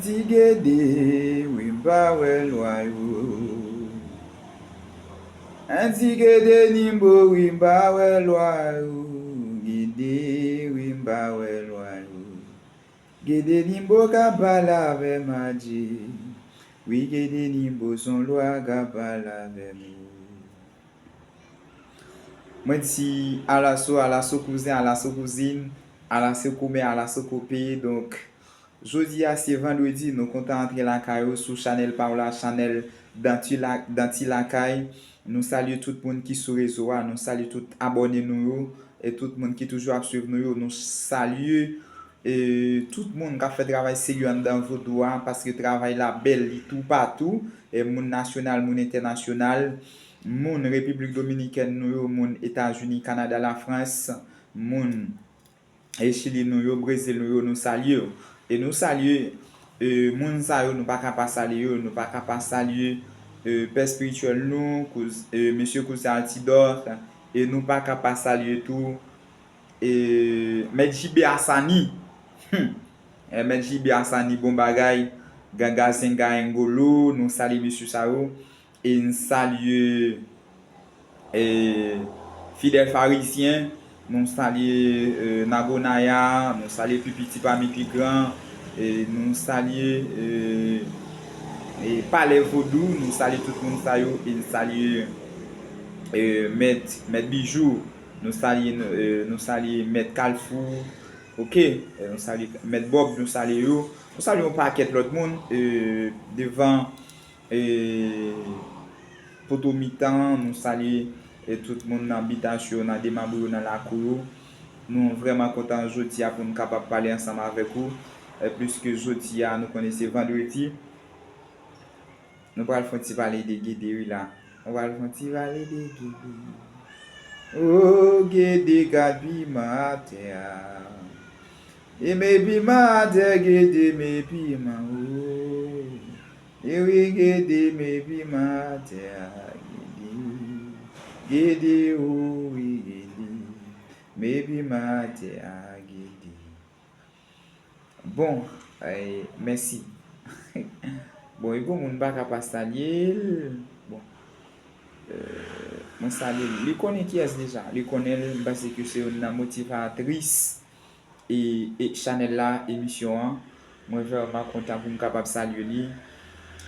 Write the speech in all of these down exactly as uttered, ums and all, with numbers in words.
Di Gede, wi, m pa wè lwa yo. Di Gede Nimbo, wi, m pa wè lwa yo. Gede, wi, m pa wè lwa yo. Gede Nimbo ka pale avè m, adje. Wi, Gede Nimbo, s on lwa ka pale avè m. Mwen di, alaso, alaso kouzen, alaso kouzin, alaso koumen, alaso kope. Donk, jodi a se vandredi, nou kontan antre lakay ou sou chanèl pa w la, chanèl Danti la, Danti Lakay. Nou salye tout moun ki sou rezo a, nou salye tout abòne nou yo, e tout moun ki toujou ap swiv nou yo, nou salye, e tout moun k ap fè travay serye anndan vodou a, paske travay la bèl, li toupatou, e moun nasyonal, moun entènasyonal, moun Repiblik Dominikèn nou yo, moun Etazini, Kanada, Lafrans, moun e Chili nou yo, Brezil nou yo, nou salye yo. E nou salye, e, moun sa yo, nou pa ka pa salye yo, nou pa ka pa salye, e, pè espirityèl nou, kouz, e, mesye Kouzen Altidor, e nou pa ka pa salye tou, e, Mèt J B Asani. Hmm. E, Mèt J B Asani, bon bagay, Ganga Zenga Engolo, nou salye mesye sa yo. E n salye, e, Fidèl Farizyen, nou salye, e, Nagonaya, nou salye pi piti pami pi gran, e nou salye, e, e, Palè Vodou, nou salye tout moun sa yo, e n salye, e, Mèt, Mèt Bijou, nou salye, e, nou salye Mèt Kalfou, oke, e, nou salye Mèt Bòb, nou salye yo, nou salye yon pakèt lòt moun, e, devan e, Poto Mitan, nou salye, e, tout moun nan bitasyon yo, nan demabou yo, nan lakou yo. Nou vrèman kontan jodi a pou n kapab pale ansanm avèk ou, e, pliske jodi a, nou konnen se vandredi. Nou pral fè yon ti pale de Gede, wi, la. Nou pral fè yon ti pale de Gede. O, Gede ka piman atè a. E met piman atè, Gede met piman, o. E wi, Gede met piman atè a, Gede. Gede, o wi, Gede. Met piman atè a, Gede. Bon, e, mèsi. Bon, e bon, moun pa ka pa salye l. Bon. E, mwen salye l. Li konnen kiyès deja. Li konnen l, m panse ke se youn nan motivatris e, e chanèl la, emisyon an. Mwen vrèman kontan pou m kapab salye li.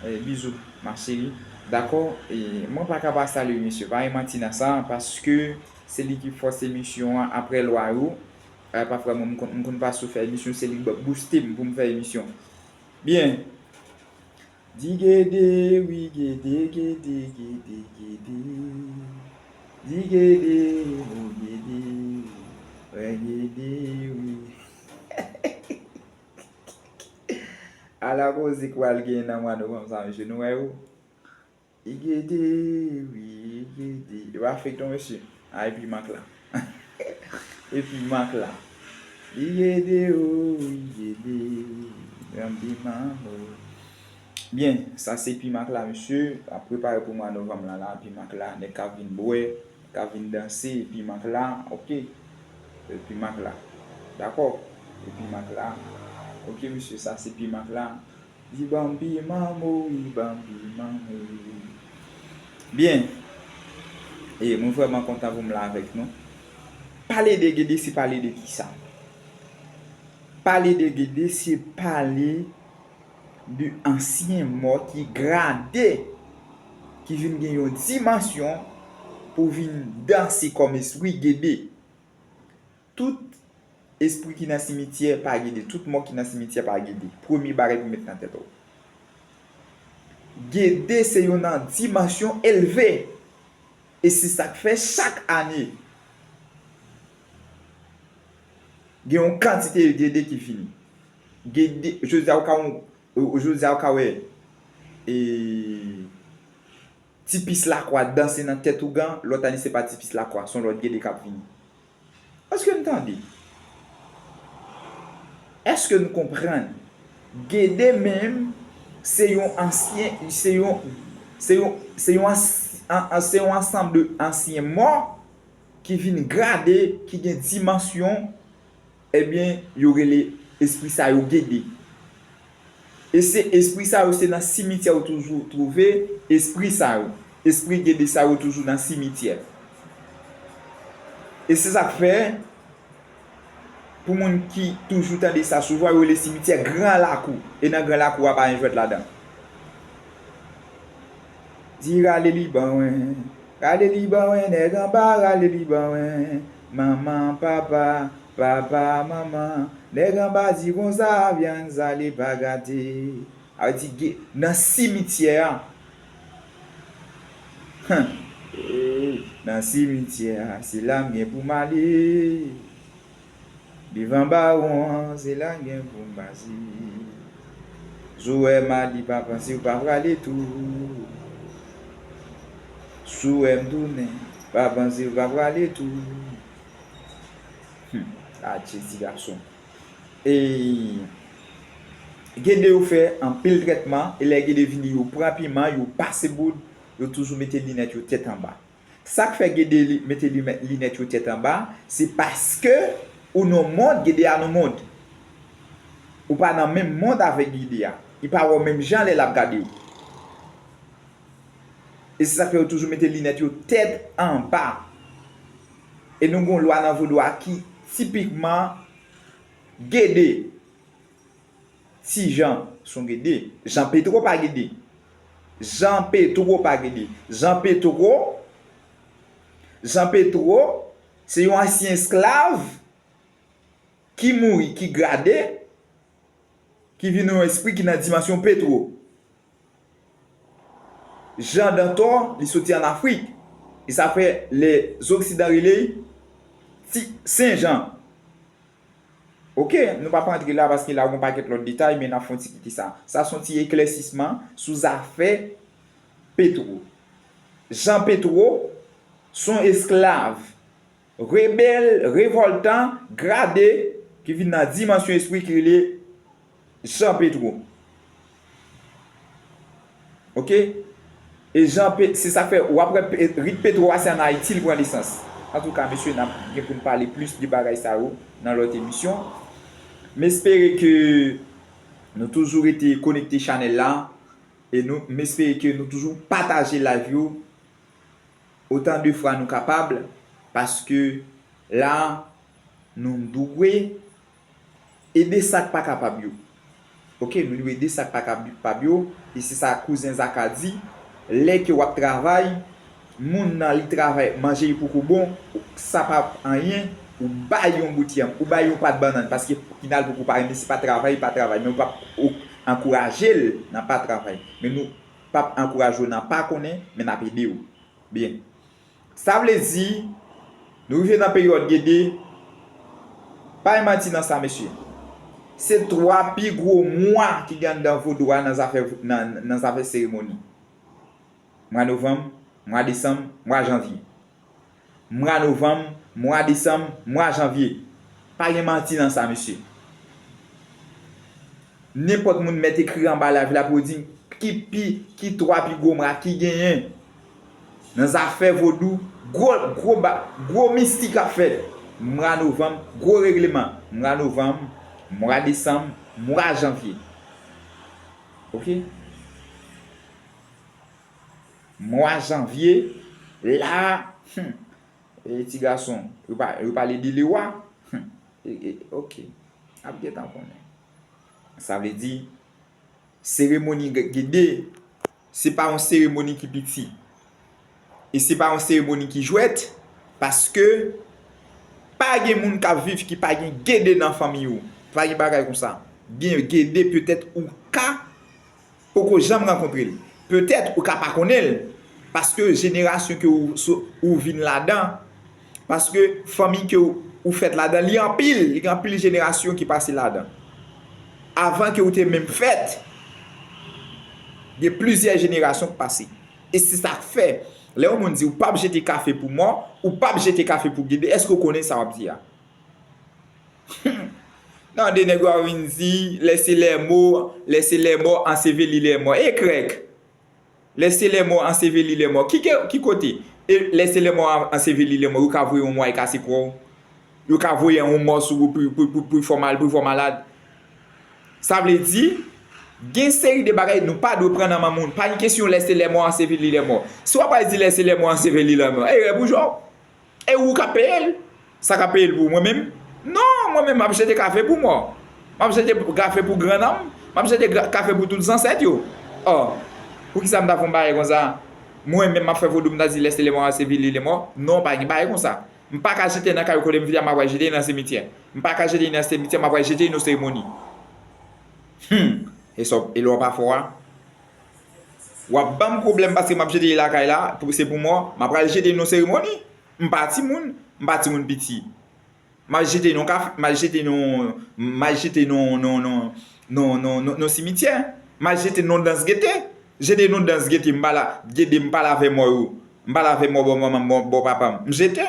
E, bizou, ma chérie. Dakò? E, mwen pa ka pa salye misye. Pa gen manti nan sa, paske se li ki fòs emisyon an, aprè lwa yo. E, pafwa, mwen, m konn, m konn pase fè emisyon, se li k bouste m pou m fè emisyon. Byen. Di Gede, wi, Gede, Gede, Gede, Gede. Di Gede, o Gede, wè Gede, wi. Ala koze k pral genyen nan mwa novanm sa, mesye, nou wè yo? I Gede, wi, i Gede. Yo afekte w, mesye. A, epi Mak la. Epi Mak la. I Gede, o, i Gede. Granm piman, o. Byen, sa se Pimak la, mesye. Ap prepare pou mwa novanm la, la, Pimak la. Nèg k ap vin bwè, k ap vin danse, Pimak la, oke. Pimak la. Dakò? Pimak la. Oke, mesye, sa se Pimak la. Di ban m piman, mori, ban m piman, mori. Byen. E mwen vrèman kontan pou m la avèk nou. Pale de Gede, se pale de kisa? Pale de Gede, se pale de ansyen mò ki grade, ki vin gen yon dimansyon pou vin danse kòm espri Gede. Tout espri ki nan simityè pa Gede, tout mò ki nan simityè pa Gede. Premye bagay pou met nan tèt ou. Gede se yon nan dimansyon elve. E se sa k fè chak ane, gen yon kantite Gede ki vini. Gede, jodi a, ou ka, jodi a, ou ka wè, e, Ti Pis Lakwa danse nan tèt ougan, lòt ane se pa Ti Pis Lakwa, se yon lòt Gede k ap vini. Èske n tande? Èske n konprann? Gede menm, se yon ansyen, se yon, se yon, se yon ans-, an, an, se yon ansanm de ansyen mò ki vin grade, ki gen dimansyon, ebyen, yo rele espri sa yo Gede. E se espri sa yo, se nan simityè ou toujou twouve espri sa yo. Espri Gede sa yo toujou nan simityè. E se sa k fè, pou moun ki toujou tande sa souvwa, yo rele simityè Gran Lakou. E nan Gran Lakou a, pa gen jwèt ladan. Di rale li ban mwen, rale li ban mwen, nèg anba, rale li ban mwen. Manman, papa, papa, manman, nèg anba di konsa, vyann sale pa gate. A di, nan simityè a. Hum. Nan simityè a, se la m gen pou m ale. Devan bawon an, se la m gen pou m pase. Si w wè m ale, pa panse w pa prale tou. Si w wè m tounen, pa panse w pa prale tou. Hum. Adje ti gason. E Gede yo fè anpil trètman, e lè Gede vini, yo pran piman, yo pase boud, yo toujou mete linèt yo tèt anba. Sa k fè Gede li, mete li, linèt yo tèt anba, se paske ou nan mond, Gede a nan mond. Ou pa nan menm mond avèk Gede a. Li pa wè w menm jan lè l ap gade w. E se sa k fè yo toujou mete linèt yo tèt anba. E nou gen yon lwa nan vodou a ki tipikman Gede. Ti Jan, se yon Gede. Jan Petwo pa Gede. Jan Petwo pa Gede. Jan Petwo, Jan Petwo, se yon ansyen esklav ki mouri, ki grade, ki vin yon espri ki nan dimansyon Petwo. Jan Dantò, li soti ann Afrik. E sa fè lèzoksidan rele l Ti Sen Jan. Oke, nou p ap antre la paske la gen yon pakèt lòt detay, men n ap fè yon ti kite sa. Sa se yon ti eklèsisman sou zafè Petwo. Jan Petwo se yon esklav rebèl, revòltan, grade, ki vin nan dimansyon espri ki rele Jan Petwo. Oke? E Jan Pe-, se sa k fè, w ap wè Pe-, rit Petwo a, se ann Ayiti l pran nesans. Antouka, mesye, n ap gen pou n pale plis de bagay sa yo nan lòt emisyon. M espere ke nou toujou rete konekte chanèl la. E nou, m espere ke nou toujou pataje live yo otan de fwa nou kapab, paske la, nou dwe ede sa k pa kapab yo. Oke, nou dwe ede sa k pa kapab yo, e se sa kouzen Zaka di, lè ke w ap travay, moun nan li travay, manje li poko bon, sa pa anyen, ou bay yon bout yanm, ou bay yon pat bannann, paske final poko pa renmen, se pa travay, pa travay, men ou p ap ankouraje l nan pa travay. Men nou p ap ankouraje w nan pa konnen, men n ap ede w. Byen. Sa vle di, nou rive nan peryòd Gede, pa gen manti nan sa, mesye. Se twa pi gwo mwa ki gen anndan vodou a nan zafè, nan, nan zafè seremoni. Mwa novanm, mwa desanm, mwa janvye. Mwa novanm, mwa desanm, mwa janvye. Pa gen manti nan sa, mesye. Nenpòt moun mèt ekri anba live la pou yo di m ki pi, ki twa pi gwo mwa ki genyen nan zafè vodou, gwo, gwo ba, gwo mistik ap fèt. Mwa novanm, gwo regleman. Mwa novanm, mwa desanm, mwa janvye. Oke? Mwa janvye, la, hmm, e ti gason, yo pa, yo pale de lewa, hmm, e, e, oke, ap gentan konnen. Sa vle di, seremoni G-, Gede, se pa yon seremoni ki piti. E se pa yon seremoni ki jwèt, paske pa gen moun k ap viv ki pa gen Gede nan fanmi yo. Pa gen bagay konsa. Gen Gede, petèt ou ka poko janm rankontre l. Petèt ou ka pa konnen l, paske jenerasyon ke ou so-, ou vin ladan, paske fanmi ke ou, ou fèt ladan, li anpil, li gen anpil jenerasyon ki pase ladan. Avan ke ou te menm fèt, gen plizyè jenerasyon k pase. E se sa k fè, lè yon moun di ou p ap jete kafe pou mò, ou p ap jete kafe pou Gede, èske w konnen sa w ap di a? Tande nèg yo ap vin di, laissez les morts, laissez les morts ensevelir les morts. E krèk, laissez les morts ensevelir les morts. Ki, ki, ki kote? E laissez les morts ensevelir les morts, yo ka voye yon mwa e kase kò w. Yo ka voye yon mò sou ou pou, pou, pou, pou fè w mal, pou fè w malad. Sa vle di, Gen seri de bagay nou pa dwe pran nan men moun. Pa gen kesyon laisser les morts ensevelir les morts. Si w ap al di laisser les morts ensevelir les morts, erè pou jwè w. E ou k ap peye l? Sa k ap peye l pou mwen menm? Non, mwen menm m ap jete kafe pou mò. M ap jete kafe pou gran nanm. M ap jete gra- kafe pou tout zansèt yo. Ò, poukisa m ta fè yon bagay konsa? Mwen menm m ap fè vodou m ta di laisser les morts ensevelir les morts? Non, pa gen bagay konsa. M pa ka jete nan kay ou kote m vini a, m ap al jete nan simityè. M pa ka jete nan simityè, m ap al jete nan seremoni. Hmm, e sòb, e lè w pa fò a? W ap ban m pwoblèm paske m ap jete lakay la, pou- se pou mò, m ap al jete nan seremoni. M pa timoun, m pa timoun piti. M al jete nan kaf, m al jete nan, m al jete nan, nan, nan, nan, nan, nan, nan simityè. M al jete nan dans gete. Jete nan dans gete, m pa la, gede m pa la avè mò yo. M pa la avè mò bò manman m, bò, bò papa m. M jete.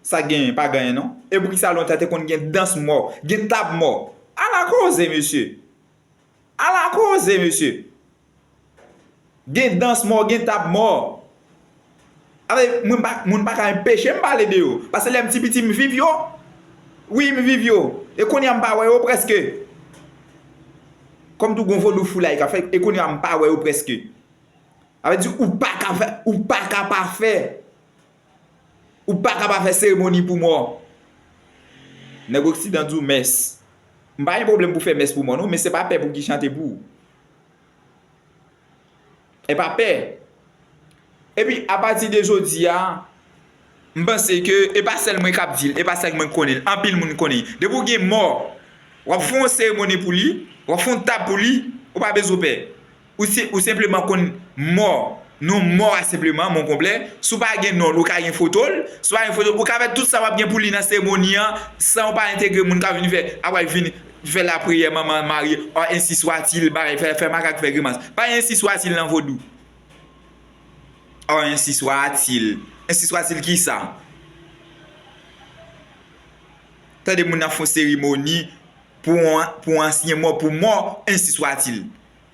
Sa genyen, pa genyen non. E poukisa lontan te konn gen dans mò, gen tab mò? Ala koze, mesye. Ala koze, mesye. Gen dans mò, gen tab mò. Avè, mwen pa, moun pa ka enpeche m pale de yo. Paske lè m ti piti, m viv yo. Wi, m viv yo. E kounye a m pa wè yo prèske. Kòm tou gon vodou foulay k ap fèt, e kounye a m pa wè yo prèske. Sa vle di ou pa ka fè, ou pa ka pa fè. Ou pa ka pa fè seremoni pou mò. Nèg oksidan di w mès. M pa gen pwoblèm pou fè mès pou mò non, men se pa pè pou ki chante pou ou. E pa pè. Epi, apati de jodi a, m panse ke e pa sèl mwen k ap di l, e pa sèl mwen k konnen l, anpil moun konnen l. Depi w gen mò, w ap fè yon seremoni pou li, w ap fè yon tab pou li, ou pa bezwen pè. Ou, se, ou senpleman konn mò, non mò a senpleman, mon konplè. Si w pa gen non l, ou ka gen foto l. Si w pa gen foto l, ou ka fè tout sa w ap gen pou li nan seremoni an, san w pa entegre moun k ap vin fè, ap vin fè lapriyè, manman marye, ò, ensi swatil, bagay, fè, fè makak, fè grimas. Pa ensi swatil nan vodou. Ò, ensi swatil. Ensi swatil kisa? Tande moun nan fè yon seremoni pou, pou ansyen mò, pou mò, ensi swatil.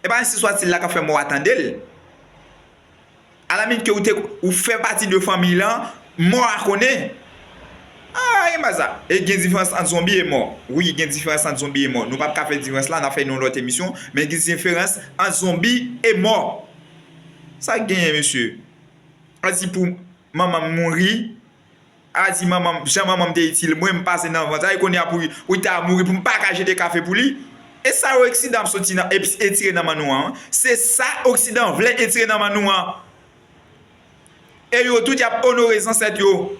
E pa ensi swatil la k ap fè mò a tande l. Alamit ke ou te, ou fè pati de fanmi lan, mò a konnen. Ah, e pa sa. E gen diferans ant zonbi e mò. Wi, gen diferans ant zonbi e mò. Nou p ap ka fè diferans la, n a fè yon lòt emisyon, men gen diferans ant zonbi e mò. Sa k genyen, mesye? A di pou manman m mouri, a di manman m, jan manman m te itil mwen, m pase nan vant la, e kounye a pou, pou li ta mouri, pou m pa ka jete kafe pou li. E sa oksidan ap soti nan, e, etire nan men nou an. Se sa oksidan vle etire nan men nou an. E yo tout, y ap onore zansèt yo.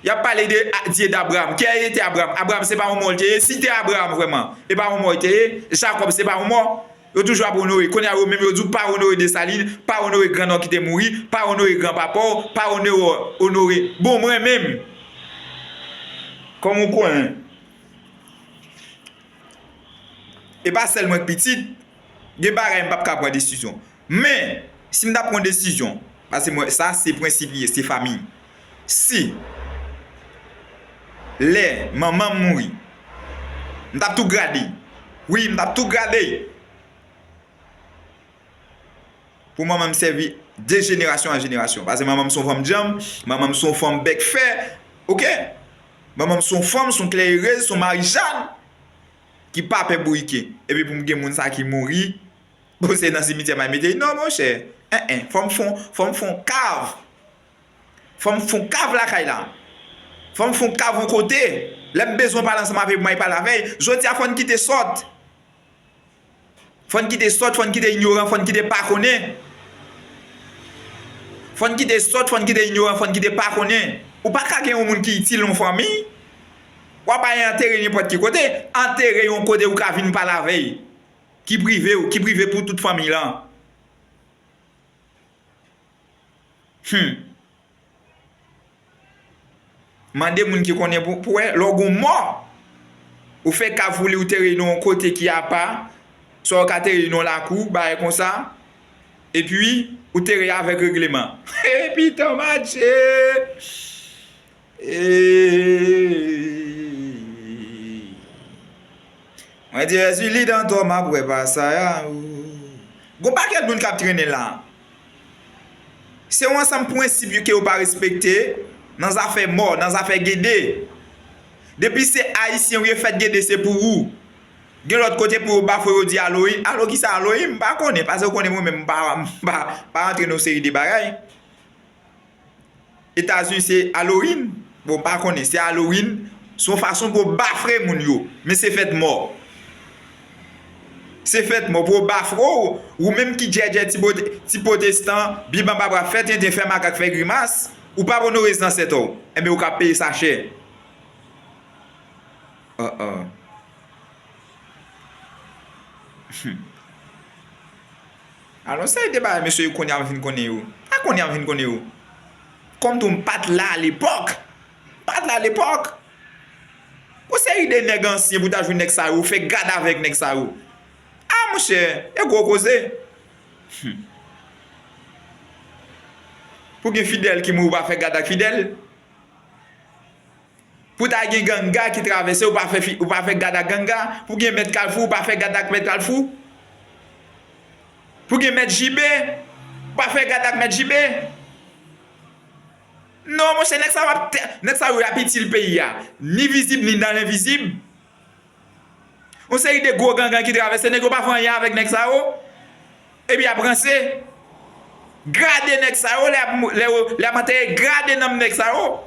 Y ap pale de a- Dye d'Abraham. Kiyès te Abraham? Abraham, se pa yon mò l te ye? Si te Abraham vrèman, e pa yon mò l te ye? Jakòb, se pa yon mò? Yo toujou ap onore. Kounye a, yo menm, yo di w pa onore Desalin, pa onore gran nonm ki te mouri, pa onore granpapa w, pa onore, onore. Bon, mwen menm, kòm ou konnen, e pa sèl mwen k pitit, gen bagay m p ap ka pran desizyon. Men, si m ta pran desizyon, paske mwen, sa se prensip li ye, se fanmi. Si lè manman m mouri, m t ap tou grade. Wi, m t ap tou grade. Pou manman m sèvi de jenerasyon an jenerasyon. Paske manman m se yon fanm djanm, manman m se yon fanm bèk fè, oke? Manman m se yon fanm, se yon klè erez, se yon marijàn ki pa pè bourike. Epi pou m gen moun sa ki mouri, bon, se nan simityè m al mete l? Non, monchè. En, en, fò m fè yon, fò m fè yon kav. Fò m fè yon kav lakay la. Fò m fè yon kav yon kote. Lè m bezwen pale ansanm avè l, pou m al pale avè l. Jodi a, fò n kite sòt. Fò n kite sòt, fò n kite inyoran, fò n kite pa konnen. Fò n kite sòt, fò n kite inyoran, fò n kite pa konnen. Ou pa ka gen yon moun ki itil yon fanmi, w ap al antere nenpòt ki kote. Antere yon kote ou ka vin pale avè l. Ki prive w, ki prive pou tout fanmi lan. Hmm. Mande moun ki konnen pou, pou wè, lè w gen yon mò, ou fè kav pou li, ou tere li nan yon kote ki apa, swa ou ka tere li nan lakou, bagay konsa, epi ou tere avèk regleman. Epi tanmadje! Eey! Mwen di Jezi li dan tò m ap wè pa sa a. Gon pakèt moun k ap trennen la. Se yon ansanm prensip yo ke yo pa respekte nan zafè mò, nan zafè gede. Depi se ayisyen ou ye, fèt gede se pou ou. Gen lòt kote pou yo bafwe yo di Halloween. Alo, kisa Halloween? M pa konnen, paske w konnen mwen menm m pa, m pa, pa rantre nan yon seri de bagay. Etazini se Halloween. Bon, m pa konnen, se Halloween. Se yon fason pou yo bafre moun yo. Men se fèt mò. Se fèt mò pou yo bafre w. Ou menm ki djèdjè ti, pwote- ti pwotestan, bib anba bra, fè tenten, fè makak, fè grimas. Ou pa onore zansèt ou. Enben, ou ka peye sa chè. Uh-uh. Hmm. Alò, se de bagay, mesye, yo kounye a m vin konnen yo. Pa kounye a m vin konnen yo. Kòm tou, m pa t la alepòk. M pa t la alepòk. Yon seri de nèg ansyen pou ta jwenn nèg sa yo, fè gad avèk nèg sa yo. A, monchè, e gwo koze. Hmm. Pou gen fidèl ki mouri, ou pa fè gad ak fidèl. Pou ta gen ganga ki travèse, ou pa fè fi- ou pa fè gad ak ganga. Pou gen mèt kalfou, ou pa fè gad ak mèt kalfou. Pou gen mèt jibe, ou pa fè gad ak mèt jibe. Non, monchè, nèg sa yo ap tè- nèg sa yo ap itil peyi a. Ni vizib, ni nan lenvizib. Yon seri de gwo ganga ki travèse, nèg yo pa fè anyen avèk nèg sa yo. Epi y ap ranse. Grade nèg sa yo, lè y ap, lè yo, lè y ap antere, grade nanm nèg sa yo.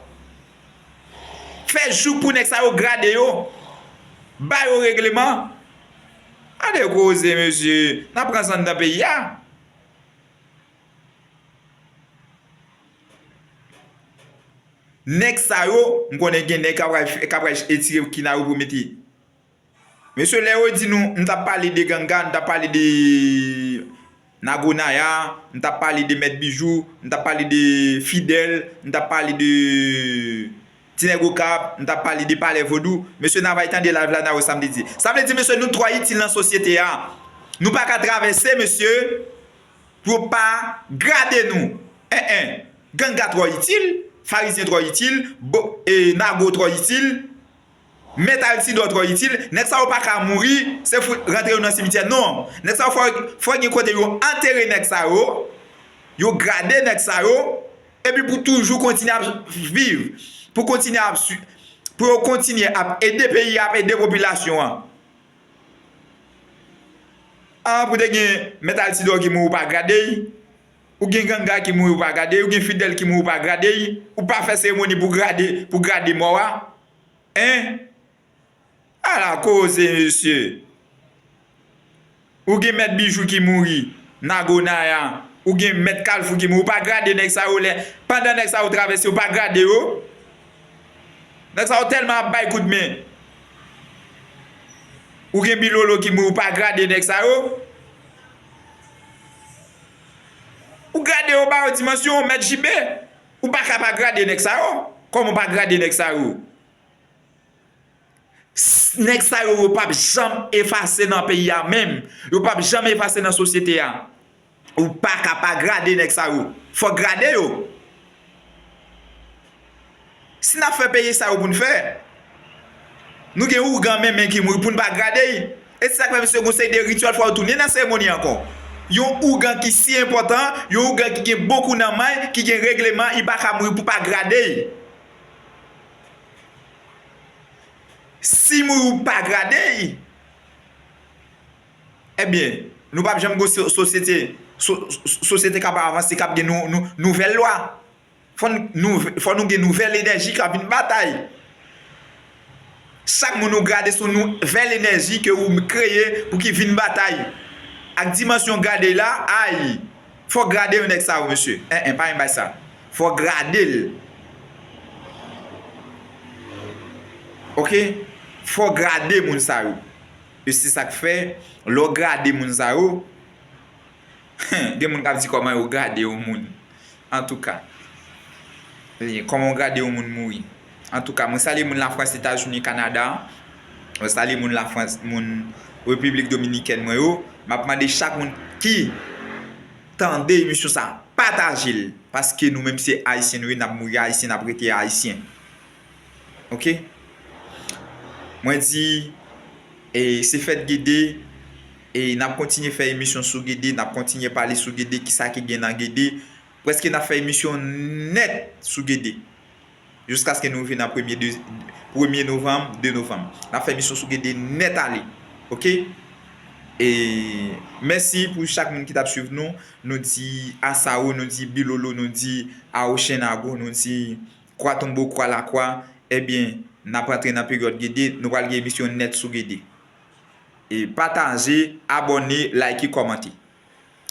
Fè jouk pou nèg sa yo grade yo. Ba yo regleman. Gade koze, mesye. N ap pran sa anndan peyi a. Nèg sa yo, m konnen gen nèg k ap pral, k ap pral etire kina yo pou mete. Mesye, lè yo di nou, m t ap pale de ganga, m t ap pale de Nagonaya, m t ap pale de Mèt Bijou, m t ap pale de Fidèl, m t ap pale de Ti Nèg Okap, m t ap pale de Palè Vodou. Mesye, n a va tande live la, n a wè sa m te di. Sa vle di, mesye, nou twò itil nan sosyete a. Nou pa ka travèse, mesye, pou yo pa grade nou. En, en. Ganga twò itil, farizyen twò itil, bo, e, nago twò itil, mèt altidò twò itil. Nèg sa yo pa ka mouri, se fout rantre yo nan simityè. Non. Nèg sa yo fò, fò gen kote yo antere nèg sa yo, yo grade nèg sa yo, epi pou toujou kontinye ap viv, pou kontinye ap swi-, pou yo kontinye ap ede peyi a, ap ede popilasyon an. A, pou te gen mèt altidò ki mouri, ou pa grade l. Ou gen ganga ki mouri, ou pa grade l. Ou gen fidèl ki mouri, ou pa grade l. Ou pa fè seremoni pou grade, pou grade mò a. Hein? Ala koze, mesye. Ou gen mèt bijou ki mouri, Nagonaya. Ou gen mèt kalfou ki mouri, ou pa grade nèg sa yo lè, pandan nèg sa yo travèse, ou pa grade yo. Nèg sa yo tèlman ap bay kout men. Ou gen Bilolo ki mouri, ou pa grade nèg sa yo. Ou grade yo, ba yo dimansyon, mèt jibe. Ou pa ka pa grade nèg sa yo. Kòman ou pa grade nèg sa yo? S-, nèg sa yo, yo p ap janm efase nan peyi a menm. Yo p ap janm efase nan sosyete a. Ou pa ka pa grade nèg sa yo. Fòk grade yo. Si n ap fè peyi sa yo pou n fè, nou gen ougan menmen ki mouri pou n pa grade l. E se sa k fè, mesye, gon seri de rityèl fò yo tounen nan seremoni ankò. Yon ougan ki si enpòtan, yon ougan ki gen bokou nan may, ki gen regleman, li pa ka mouri pou pa grade l. Si mouri ou pa grade l, ebyen, nou p ap janm gon so-, sosyete, so-, so-, sosyete k ap avanse, k ap gen nou, nou, nouvèl lwa. Fò n, nou, fò nou gen nouvèl enèji k ap vin batay. Chak moun ou grade se yon nouvèl enèji ke ou kreye pou ki vin batay. Ak dimansyon grade la, ay, fò grade yon nèg sa yo, mesye. En, en, pa yon bay sa. Fò grade l. Oke? Fò grade moun sa yo. E se sa k fè, lè w grade moun sa yo, gen moun k ap di kòman yo grade yon moun. Antouka, e, kòman yo grade yon moun mouri. Antouka, mwen salye moun Lafrans, Etazini, Kanada. Mwen salye moun Lafrans, moun Repiblik Dominikèn mwen yo. M ap mande chak moun ki tande emisyon sa, pataje l. Paske nou menm se Ayisyen nou ye, n ap mouri Ayisyen, n ap rete Ayisyen. Oke? Mwen di, e, se fèt Gede, e n ap kontinye fè emisyon sou Gede, n ap kontinye pale sou Gede, kisa ki gen nan Gede. Prèske n ap fè emisyon nèt sou Gede. Jiskaske nou rive nan premye de, premye novanm, de novanm. N ap fè emisyon sou Gede nèt ale. Ok? E mèsi pou chak moun ki t ap swiv nou. Nou di Asao, nou di Bilolo, nou di Awo Chen Nago, nou di Kwa Tonbo, Kwa Lakwa. Ebyen, n ap rantre nan peryòd Gede. Nou pral gen emisyon nèt sou Gede. E pataje, abòne, like, kòmante.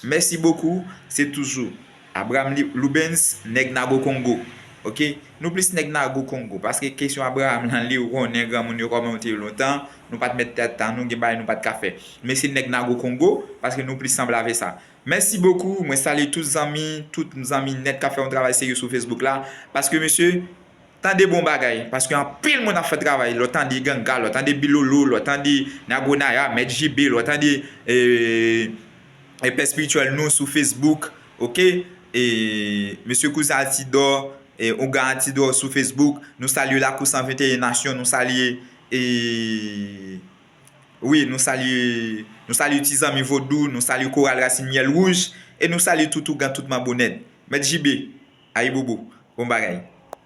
Mèsi bokou, se toujou Abraham Li- Lubens, nèg Nago Kongo. Ok? Nou plis nèg Nago Kongo, paske kesyon Abraham lan, li konnen granmoun yo kòmante yo lontan, nou pa t mèt tèt an nou, gen bagay nou pa t ka fè. Men se nèg Nago Kongo, paske nou plis sanble avè sa. Mèsi bokou, mwen salye tout zanmi, tout zanmi nèt k ap fè yon travay serye sou Facebook la, paske mesye, tande bon bagay, paske anpil moun ap fè travay, lè w tande Ganga, lè w tande Bilolo, lè w tande Nago Naya, Mèt J B, lè w tande, e, e, Pè Espirityèl nou sou Facebook, ok? E, mesye Kouzen Altidor, e, Ougan Altidor sou Facebook, nou salye Lakou san venteyen Nasyon, nou salye, e, wi, nou salye, nou salye Ti Zanmi Vodou, nou salye Koral Rasin Myèl Wouj, e nou salye tout Ougan, tout Manbo nèt. Mèt J B, ayibobo, bon bagay.